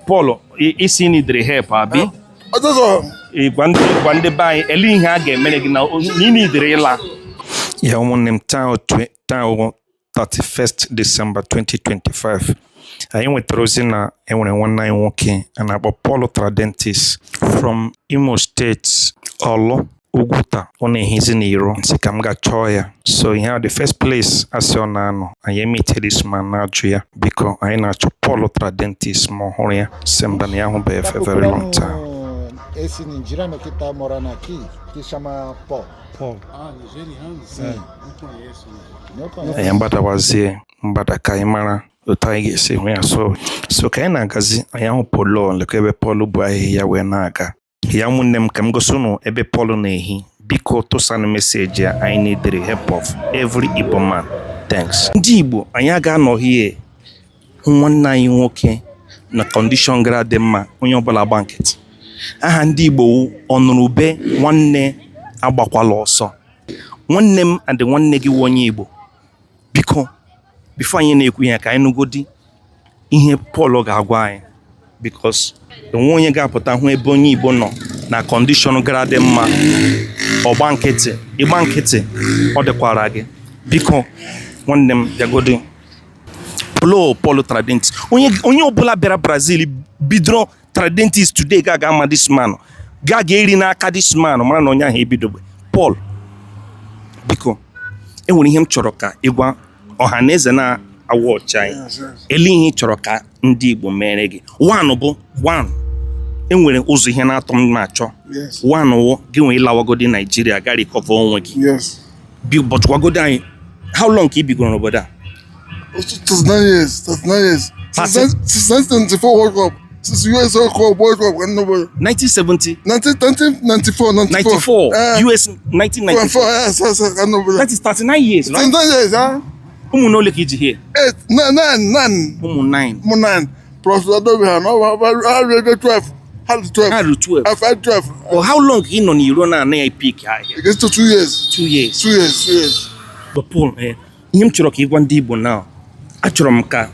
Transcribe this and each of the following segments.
Paul, ị sị needịrị help, abi? Ọtụtụ. Ị gwa ndị be anyị ele ihe a ga-emere gị na ị needịrị ịla ya. Ụmụnne m, taa wụ 31st December 2025. Anyị nwetara ozi na enwere nwanne anyị nwoke a na-akpọ Paul Tradentis from Imo State, Ọlụ Ugwuta. Ọ na-ehizi n'iro nsị ka m ga chọọ ya. So ihe a, the first place asị ọ na-anọ, anyị emete this man, na-ajụ ya, biko, anyị na-achọ Paul Tradentis, ma ọ hụrụ ya, sị mba, na ya ahụbeghị Tá for a very long time. Procurando esse nigeriano que está morando aqui, que chama Paul. Paul. Ah, nigeriano? Sim. Não conheço, né? Não conheço. Anyị mgbadawazie mgbada ka anyị mara otu anyị ga-esi hụ ya. So ka anyị na-agazi, anyị ahụ Polo. Lekwa ebe Paul bụ ahịhịa wee na-aga ya. Ụmụnne m, ka m gosi unu ebe Paul na-ehi. Biko, tụsanụ message a. Anyị needịrị help of every Igbo man. Thanks. Ndị Igbo, anyị aga anọghị hụ nwanne anyị nwoke na condition gara dị mma, onye ọbụla gba nkịtị. Aha ndị Igbo wụ ọnụrụbe nwanne agbakwala ọsọ. Nwanne m and nwanne gị wụ onye Igbo. Biko, before anyị na-ekwu ihe, ka anyị nụgodi ihe Paul ga-agwa anyị, because enwe onye ga-apụta hụ ebe onye Igbo nọ na condition gara dị mma, ọgba nkịtị. Ịgba nkịtị, ọ dịkwara gị. Biko, nwanne m, bịagodi. Polo, Paul Tradentis, onye ọbụla bịara Brazil bidoro Tradentis today ga-aga ama this man, ga-aga eri n'aka this man, mara na onye ahụ ebidogbe. Paul, biko, enwere ihe m chọrọ ka ịgwa ọha na eze na-awa ọchị anyị. Ele ihe ị chọrọ ka ndị Igbo mere gị? One bụ one, enwere ụzọ ihe na-atọ m na-achọ. One wụ gị nwee ịlawagodi Naijiria ga recover onwe gị. But gwagodi anyị, how long ka ị bigoro n'obodo a? 39 years, 39 years. Since, since 1994 World Cup, since US World Cup, World Cup, nobody. 1970? 1994, 94. 94. US 1994. 94, yes, nobody. That is 39 years, right? 39 years, huh? Ụmụ n'ole ka iji here? Eight, nine, nine, nine. Ụmụ 9. More nine. Plus, I don't have, no, I 12. Had 12. Ha ruru 12. I had 12. But how long ka ị nọ n'iro na anaghị pick ahịa? It gets to 2 years. 2 years. 2 years, 2 years. But Paul, ihe m chọrọ ka ị gwa ndị Igbo now, achọrọ m ka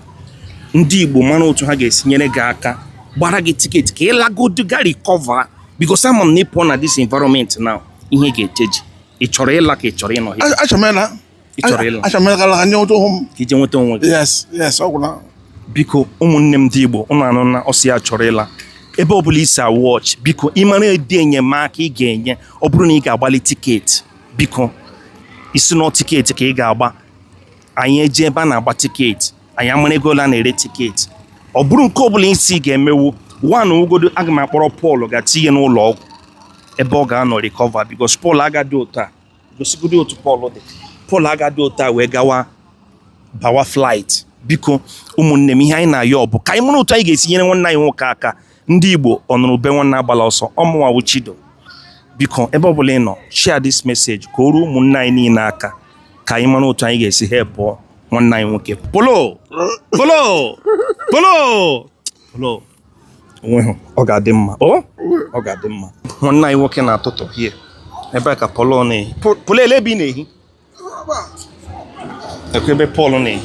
ndị Igbo mara otu ha ga-esi nyere gị aka gbara gị ticket ka ị lagodu ga recover, because ama m na ị pụọ na this environment now, ihe ga-echeji. Ị chọrọ ịla ka ị chọrọ ịnọ here? Achọrọ m ịla. Ị chọrọ ịla? Achọrọ m ịla ka nye ụtụ hụ m. Ka ije nweta onwe gị? Yes, ọ gwụla. Biko, ụmụnne m ndị Igbo, ụnụ anụ na ọsị ya chọrọ ịla. Ebe ọbụla isi watch, biko, ị mara ede enyemaka ị ga-enye. Ọ bụrụ na ị ga-agbalị ticket, biko, isi nọ ticket ka ị ga-agba, anyị eje ebe a na-agba ticket, anyị amara ego ole a na-ere ticket. Ọ bụrụ nke ọbụla isi ga-emewu one ugodo, aga m akpọrọ Paul ga tinye n'ụlọ ọgwụ ebe ọ ga-anọ recover, because Paul agadi otu a, gosigodi otu Paul dị. Paul agadi otu a wee gawa bawa flight. Biko, ụmụnne m, ihe anyị na-ayọ bụ ka anyị mara otu anyị ga-esi nyere nwanne anyị nwoke aka. Ndị Igbo, ọnụrụ be nwanne agbala ọsọ. Ọmụnwa wụ Chido. Biko, ebe ọbụla ị nọ, share this message ka o ruo ụmụnne anyị niile aka, ka anyị mara otu anyị ga-esi help nwanne anyị nwoke. Polo, Polo, Polo, Polo, onweghị, ọ ga-adị mma. Ọ ga-adị mma. Nwanne anyị nwoke na-atụtụ hie ebe a ka Polo na-ehi. Polo, ele ebe ị na-ehi? Ekwe ebe Paul na-ehi,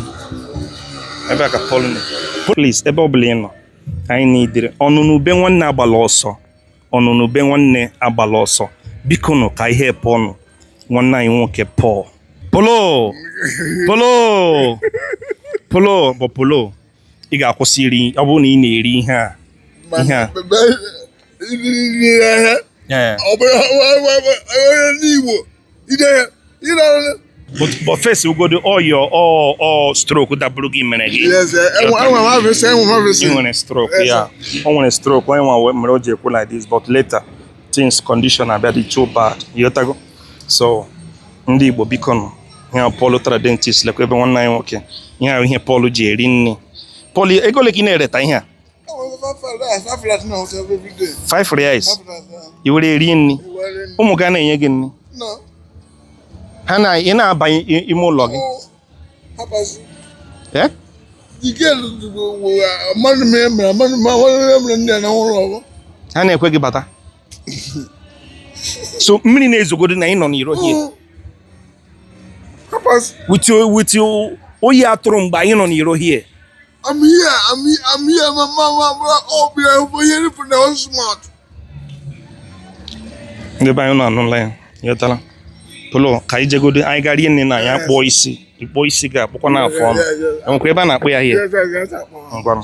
ebe a ka Paul na-ehi. Please, ebe ọbụla ị nọ, anyị na-edere ọnụnụ be nwanne agbala ọsọ, ọnụnụ be nwanne agbala ọsọ. Biko nụ, ka ihe pụọ nwanne anyị nwoke Paul. Polo, Polo, Polo bụ Polo, ị ga-akwụsị iri. Ọ bụrụ na ị na-eri ihe a, ihe a. Ọ bụrụ onye ndị Igbo ide ya. But first ugodo, ọyọ ọ stroke daburu gị mere gị? Yes, enwe m AVC, enwe m AVC. Ị nwere stroke? Ya, o nwere stroke. Onye nwa mere o ji ekwu like this, but later things condition abịa dị too bad, ịghọtago? So ndị Igbo, biko nụ, ihe a Paul Tradentis, lekwa ebe nwanne anyị nwoke. Ihe ahụ ihe Paul ji eri nri. Paul, ego ole ka ị na-ereta ihe a? 5 reais i were eri nri? Ụmụ gị na-enye gị nri? Ha na ị na-abanye ime ụlọ gị? Eh? The girl mmadụ mere mmadụ mere ndị a na ụlọ. Ha na-ekwe gị bata? So mmiri na-ezogodo na ị nọ n'iro here with oyi atụrụ mgbe anyị nọ n'iro here. I'm here. I'm here. I'm here. My mama, my brother, all be over here from the house mouth. Ndị be anyị, unu anụla ya, ịghọtala? Polo, ka anyị jegodo, anyị ga rie nne na ya kpụọ isi. Ịkpụọ isi ga-akpụkwa n'afọ ọnụ. Enwekwa ebe a na-akpụ ya hie? Yes. Ngwanụ.